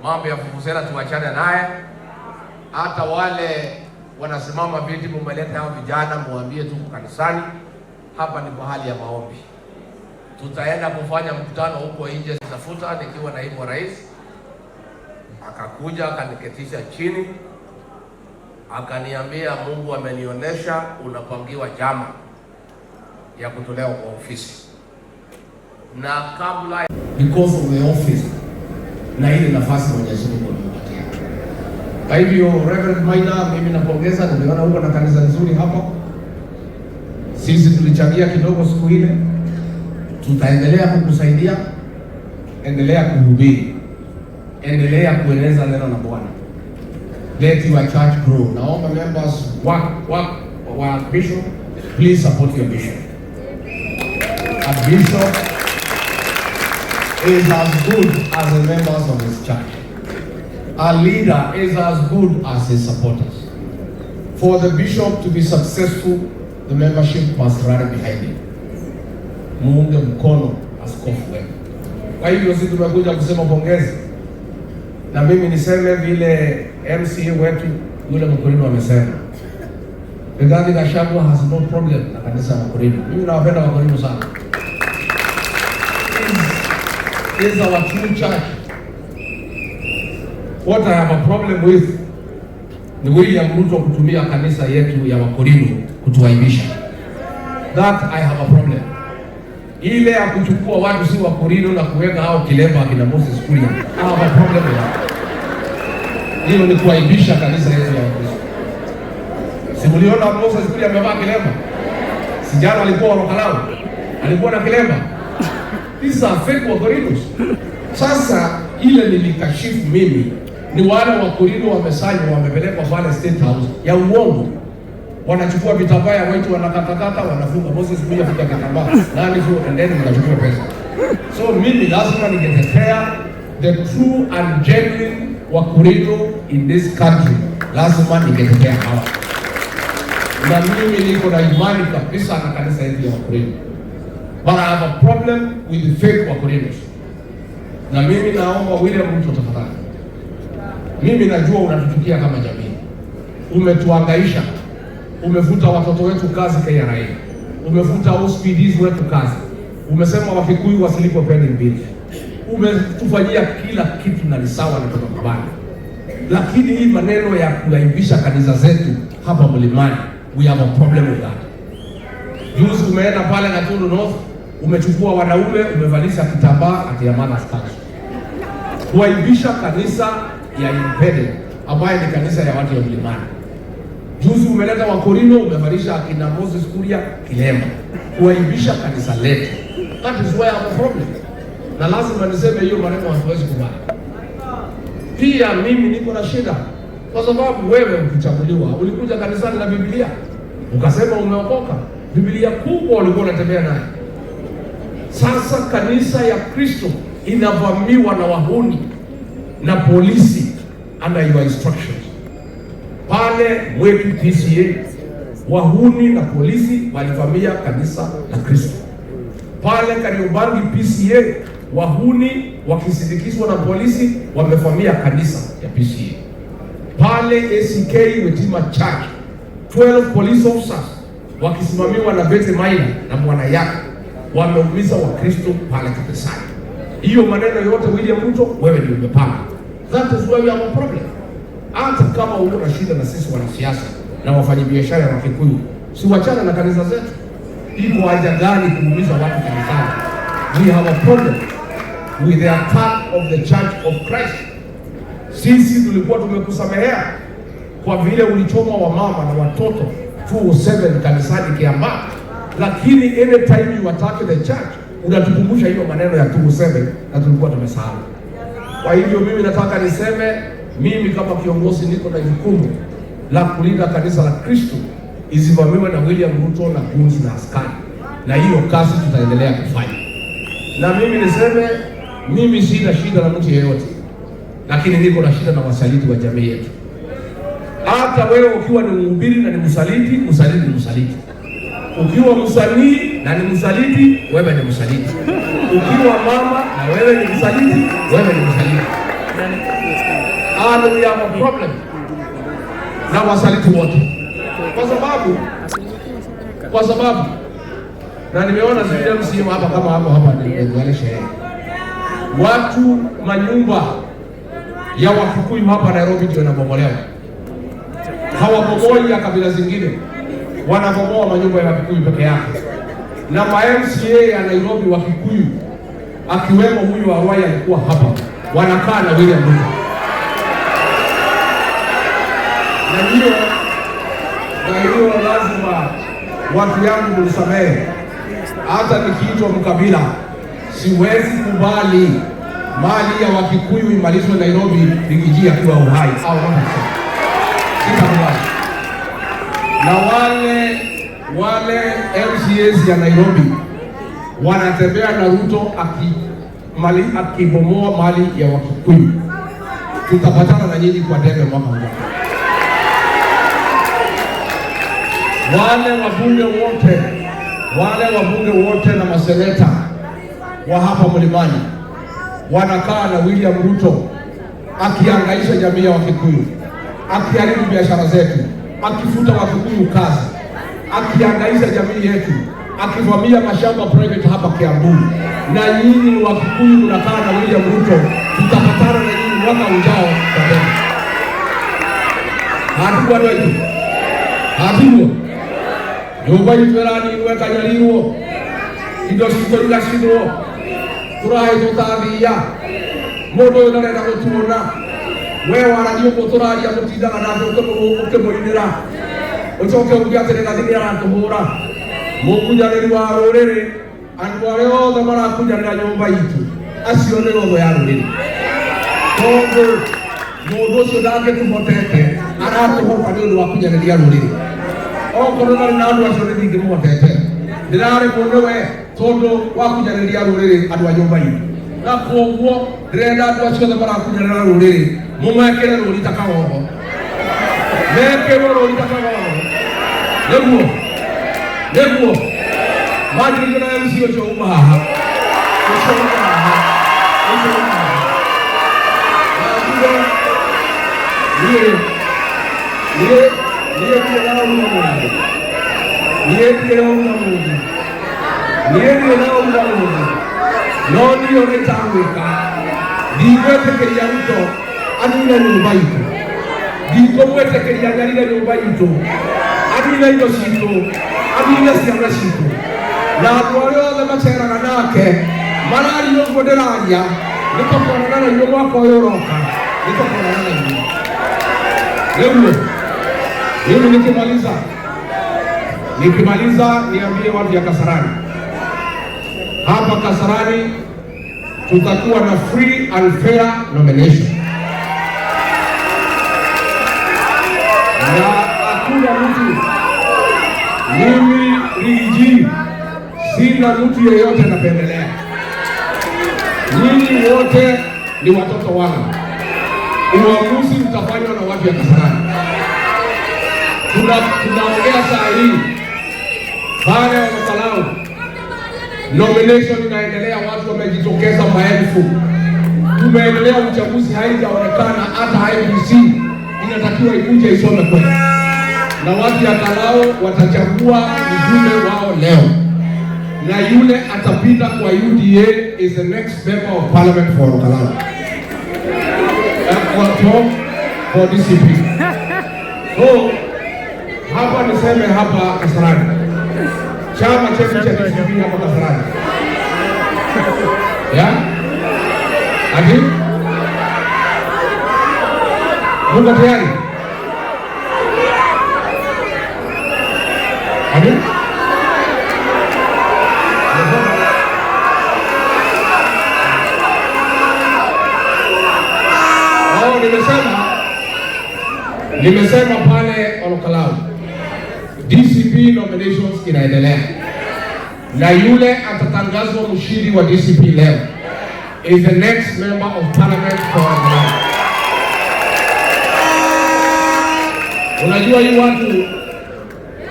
Mambo ya vuvuzela tuachane naye. Hata wale wanasimama viti, mumeleta hao vijana, muambie tuko kanisani, hapa ni mahali ya maombi. Tutaenda kufanya mkutano huko nje tafuta, nikiwa naibu wa rais. Akakuja akaniketisha chini, akaniambia Mungu amenionyesha unapangiwa njama ya kutolewa kwa ofisi, na kabla because of the office na ile nafasi Mwenyezi Mungu amempatia. Kwa hivyo Reverend Maina, mimi napongeza, nimeona huko na kanisa nzuri hapa. Sisi tulichangia kidogo siku ile, tutaendelea kukusaidia. Endelea kuhubiri, endelea kueneza neno la Bwana. Let your church grow. Naomba members wa bishop, please support your bishop. A bishop is as good as the members of his church. A leader is as good as his supporters. For the bishop to be successful, the membership must rally behind him. Muunge mkono askofu wenu. Kwa hivyo sisi tumekuja kusema pongezi, na mimi niseme vile MCA wetu yule Mkorino amesema, Rigathi Gachagua has no problem na kanisa la Wakorino. Mimi nawapenda Wakorino sana. Is our true church. What I have a problem with ni William Ruto kutumia kanisa yetu ya Wakorino kutuaibisha. That I have a problem. Ile ya kuchukua watu si Wakorino na kuweka hao kilemba akina Moses Kuria. I have a problem with that. Hiyo ni kuaibisha kanisa yetu ya Wakristo. Si mliona Moses Kuria amevaa kilemba? Si jana alikuwa Ol Kalou? Alikuwa na kilemba? These are fake Wakorinos. Sasa ile nilikashifu mimi ni wale Wakorino wamesanywa wamepelekwa pale State House ya uongo. Wanachukua vitambaa ya wetu wanakatakata, wanafunga. Moses kuja funga kitambaa. Nani fu and then mnachukua pesa. So mimi lazima ningetetea the true and genuine Wakorino in this country. Lazima ningetetea hawa. Na mimi niko na imani kabisa na kanisa yetu ya Wakorino. But I have a problem with the fake Wakorinos. Na mimi naomba William Ruto tafadhali. Mimi najua unatuchukia kama jamii. Umetuangaisha. Umefuta watoto wetu kazi KRA. Umefuta OCPDs wetu kazi. Umesema Wakikuyu wasilipwe pending bills. Umetufanyia kila kitu na ni sawa na tunakubali. Lakini hii maneno ya kuaibisha kanisa zetu hapa mlimani, we have a problem with that. Juzi umeenda pale Gatundu North, umechukua wanaume umevalisha kitambaa ati ya Mother's Council, kuaibisha kanisa ya Impede ambaye ni kanisa ya watu ya mlimani. Juzi umeleta Wakorino umevalisha akina Moses Kuria kilemba, kuaibisha kanisa letu. That is where I have a problem, na lazima niseme hiyo maneno hatuwezi kubali. Pia mimi niko na shida kwa sababu wewe ukichaguliwa ulikuja kanisani na Biblia ukasema umeokoka, Biblia kubwa ulikuwa unatembea naye. Sasa kanisa ya Kristo inavamiwa na wahuni na polisi under your instructions. Pale Mwiki PCEA wahuni na polisi walivamia kanisa la Kristo. Pale Kariobangi PCEA wahuni wakisindikizwa na polisi wamevamia kanisa ya PCEA. Pale ACK Witima Church 12 police officers wakisimamiwa na Betty Maina na mwana yake wameumiza Wakristo pale kanisani. Hiyo maneno yote William Ruto, wewe ndio umepanga. That is where we have a problem. Hata kama uko na shida na sisi wanasiasa na wafanyabiashara wa Kikuyu, si wachana na kanisa zetu. Iko haja gani kuumiza watu kanisani? We have a problem with the attack of the Church of Christ. Sisi tulikuwa tumekusamehea kwa vile ulichoma wamama na watoto 207 kanisani Kiambaa, lakini anytime you attack the church unatukumbusha hiyo maneno ya 207 na tulikuwa tumesahau. Kwa hivyo mimi nataka niseme, mimi kama kiongozi niko na jukumu la kulinda kanisa la Kristo isivamiwe na William Ruto na goons na askari, na hiyo kazi tutaendelea kufanya. Na mimi niseme, mimi sina shida na mtu yeyote, lakini niko na shida na wasaliti wa jamii yetu. Hata wewe ukiwa ni mhubiri na ni msaliti, msaliti ni msaliti. Ukiwa msanii na ni msaliti, wewe ni msaliti. Ukiwa mama na wewe ni msaliti, wewe ni msaliti. And we have a problem na wasaliti wote, kwa sababu na nimeona zile MCA hapa kama hapo hapa nimeonyesha yeye, watu manyumba ya Wakikuyu hapa Nairobi ndio yanabomolewa, hawabomoi ya kabila zingine, wanabomoa manyumba ya Wakikuyu peke yake. Na ma MCA ya Nairobi wa Kikuyu akiwemo huyu wa Ruai alikuwa hapa, wanakaa na William Ruto na hiyo lazima watu yangu mnisamehe, hata nikiitwa mkabila siwezi kubali mali ya Wakikuyu imalizwe Nairobi Riggy G akiwa uhai au sitakubali. Na wale MCAs ya Nairobi wanatembea na Ruto akibomoa mali ya Wakikuyu, tutapatana na nyinyi kwa debe mwaka ujao. Wale wabunge wote na maseneta wa hapa Mlimani wanakaa na William Ruto akihangaisha jamii ya Wakikuyu, akiharibu biashara zetu, akifuta Wakikuyu kazi, akihangaisha jamii yetu, akivamia mashamba private hapa Kiambu. Na nyinyi Wakikuyu mnakaa na William Ruto, tutapatana na nyinyi mwaka ujao kwa debe. Hatukuwa wetu hatukuwa nyũmba itũ ĩraninwo ĩkanyarirwo, indo citũ igacinwo, tũrahĩtwo ta thiia. Mũndũ ũyũ ndarenda gũtuona. We waragia ũguo tũraria, mũtindaga nake ũkĩmũinĩra, ũcoke uge atĩ Rigathi nĩ aratũhũra. Mũkunyanĩri wa rũrĩrĩ, andũ arĩa othe marakunyanĩra nyũmba itũ, acio nĩ thũ ya rũrĩrĩ, tondũ mũndũ ũcio ndangĩtũhotete, aratũhota nĩ ũndũ wa kunyanĩria rũrĩrĩ. Okorwo ndarĩ na andũ acio nĩ ndingĩmũhotete, ndĩraremwo nĩwe tondũ wa kunyanĩria rũrĩrĩ, andũ a nyũmba itũ. Na koguo ndĩrenda andũ acio othe marakunyanĩra rũrĩrĩ mũmekĩre rũri ta kagogo, mekĩrwo rũri ta kagogo, nĩguo manjĩrĩrio na MC ũcio uma haha, ũcio uma haha, ũcio uma haha. Na njuge niĩ ndirĩ na ũru na mũndũ, niĩ ndirĩ na ũru na mũndũ, niĩ ndirĩ na ũru na mũndũ, no niĩ ũrĩa itagwĩka, ndigwĩtĩkĩria Ruto anine nyũmba itũ, ndikũmwĩtĩkĩria nyarire nyũmba itũ, anine indo citũ, anine ciana citũ. Na andũ arĩa othe maceraga nake mararia ũguo ndĩraria, nĩ tũkonana na inyuĩ mwaka ũyũ ũroka, nĩ tũkonana na inyuĩ. Nĩguo mimi nikimaliza niambie watu ya Kasarani, hapa Kasarani tutakuwa na free and fair nomination, na hakuna mtu, mimi Riggy G sina mtu yeyote napendelea. Nyinyi wote ni watoto wangu. Uamuzi utafanywa na watu ya Kasarani. Tunaongea saa hii pale Ol Kalou, nomination inaendelea, watu wamejitokeza maelfu. Tumeendelea, uchaguzi haijaonekana, hata IEBC inatakiwa ikuje isome kwetu, na watu ya Kalou watachagua mjumbe wao leo, na yule atapita kwa UDA is the next member of parliament for Ol Kalou, for DCP. So hapa niseme hapa Kasarani, chama chetu cha DCP hapa Kasarani ya ati muko tayari? Ati oh, nimesema pale Ol Kalou DCP nominations inaendelea, na yule atatangazwa mshindi wa DCP leo is the next member of parliament for Ol Kalou. Unajua hii watu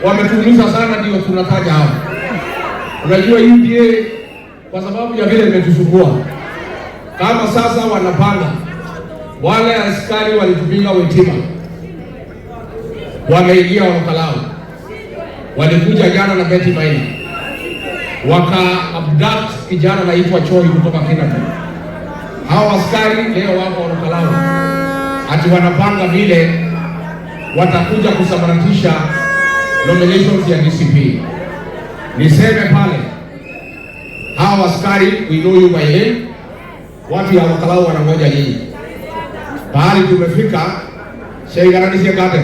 wametuumiza sana, ndio tunataja hao. Unajua UDA kwa sababu ya vile imetusumbua, kama sasa wanapanga Wale askari walitupiga Witima, wameingia Olkalou, walikuja jana na Betty Maina waka abduct kijana anaitwa Choi kutoka Kinango. Hao askari leo wako Olkalou, ati wanapanga vile watakuja kusambaratisha nominations ya DCP. Niseme pale, hao askari, we know you by name. Watu ya Olkalou wanangoja nyinyi. Pahali tumefika, sheigaranisie kate.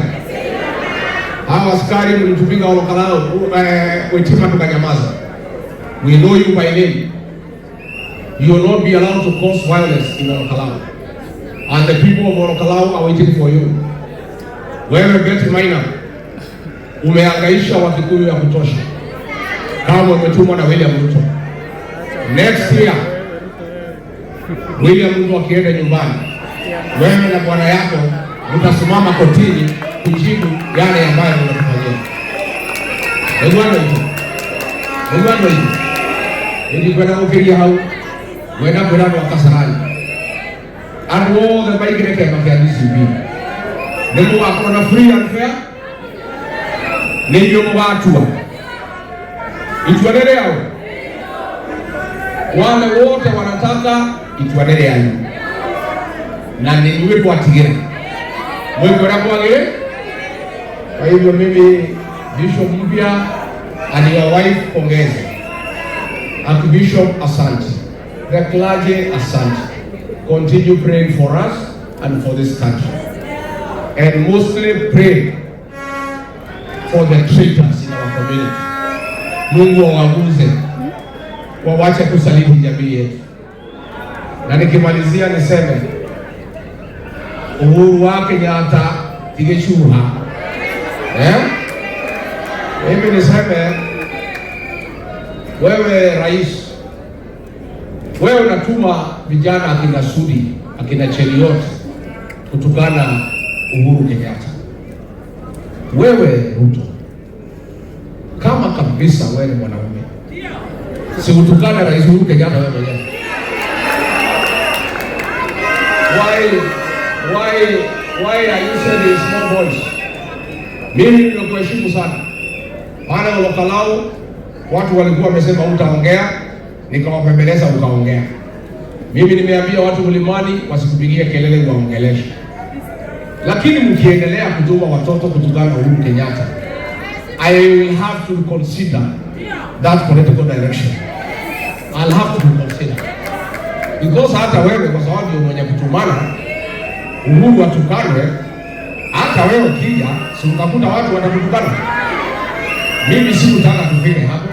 Hao askari mlitupiga Olkalou, Witima tukanyamaza. We know you by name. You will not be allowed to cause violence in Olkalou. And the people of Olkalou are waiting for you. Wewe Betty Maina, umehangaisha Wakikuyu ya kutosha, kama umetumwa na William Ruto. Next year William Ruto akienda nyumbani, wewe na bwana yako mtasimama kotini kujibu yale ambayo mnatufanyia. Nĩguo hicho, nĩguo hicho ndikwenda gũkĩria hau, ngwenda kwĩra andũ a Kasarani, andũ othe maingĩre kĩama kĩa DCP, nĩ mũgakorwo na free and fair, nĩ inyuĩ mũgatua itua nĩ rĩao. Wale wote wanataka itua nĩ rĩanyu na nĩ inyuĩ twatigĩra mwĩke ũrĩa kwagĩrĩire. Kwa hivyo mimi, Bishop mpya and your wife, pongezi. Archbishop, asante. The clergy, asante. Continue praying for us and for this country. And mostly pray for the traitors in our community. Mungu awaguze, wawache kusaliti jamii yetu. Na nikimalizia niseme Uhuru wa Kenyatta ti gĩcuha, eh? Mimi niseme wewe rais, wewe unatuma vijana akina Sudi, akina Cheruiyot kutukana Uhuru Kenyatta. Wewe Ruto, kama kabisa wewe ni mwanaume, si utukane Rais Uhuru Kenyatta wewe mwenyewe? Why are you sending small boys? Mimi nimekuheshimu sana. Maana Olkalou watu walikuwa wamesema utaongea, nikawapembeleza ukaongea. Mimi nimeambia watu mlimani wasikupigie kelele waongeleshe. Lakini mkiendelea kutuma watoto kutukana Uhuru Kenyatta, I will have to consider that political direction. I'll have to consider. Because hata wewe kwa sababu ndio mwenye kutumana Uhuru atukanwe, hata wewe ukija, si utakuta watu watakutukana. Mimi sikutaka tufike hapo.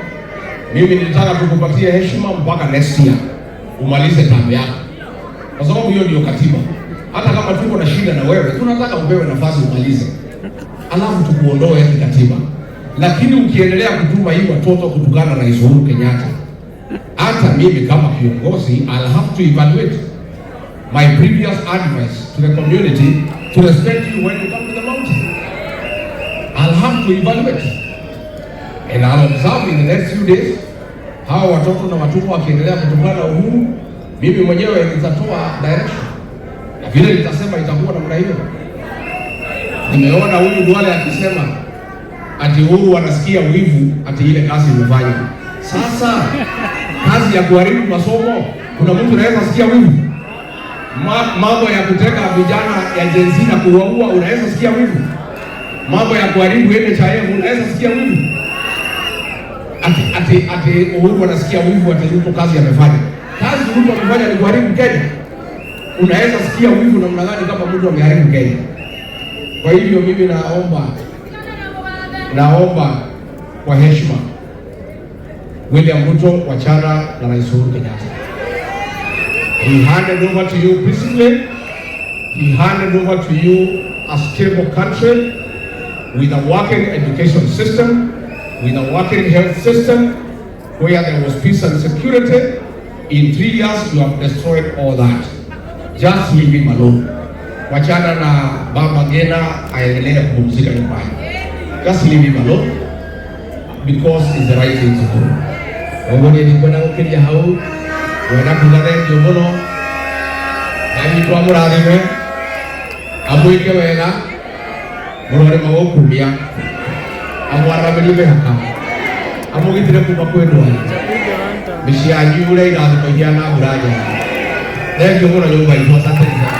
Mimi nilitaka tukupatie heshima mpaka next year umalize term yako, kwa sababu hiyo ndio katiba. Hata kama tuko na shida na wewe, tunataka upewe nafasi umalize, alafu tukuondoe kikatiba. Lakini ukiendelea kutuma hii watoto kutukana Rais Uhuru Kenyatta, hata mimi kama kiongozi I'll have to evaluate my previous advice to the community to respect you when you come to the mountain. I'll have to evaluate and I'll observe in the next few days hawa watoto na watumwa wakiendelea kutukana Uhuru, mimi mwenyewe nitatoa direction na vile nitasema itakuwa namna hiyo. Nimeona huyu Duale akisema ati Uhuru anasikia wivu ati ile kazi imefanya. Sasa kazi ya kuharibu masomo, kuna mtu anaweza sikia wivu? Mambo ya kuteka vijana ya Gen Z na kuwaua, unaweza sikia wivu? Mambo ya kuharibu NHIF, unaweza sikia wivu? Ati Uhuru anasikia wivu ati Ruto kazi amefanya. Kazi Ruto amefanya ni kuharibu Kenya. Unaweza sikia wivu namna gani kama mtu ameharibu Kenya? Kwa hivyo mimi naomba kwa heshima, William Ruto, wachana na Rais Uhuru Kenyatta. He handed over to you peacefully. He handed over to you a stable country with a working education system, with a working health system, where there was peace and security. In 3 years, you have destroyed all that. Just leave him alone. Wachana na Baba Ngina aendelee kupumzika nyumbani. Just leave him alone because it's the right thing to do. Koguo niĩ ndikwenda gũkĩria hau, ngwenda kuga thengiũ mũno. Ngai witũ amũrathime. Amwĩke wega, mũrore magũkumia, amwaramĩrie mĩhaka, amũgitĩre kuma kwĩ ndwari, mĩciĩ yanyu yure irathimo ihiana mbura njega. Thengiũ mũno nyũmba itũ, asanteni sana.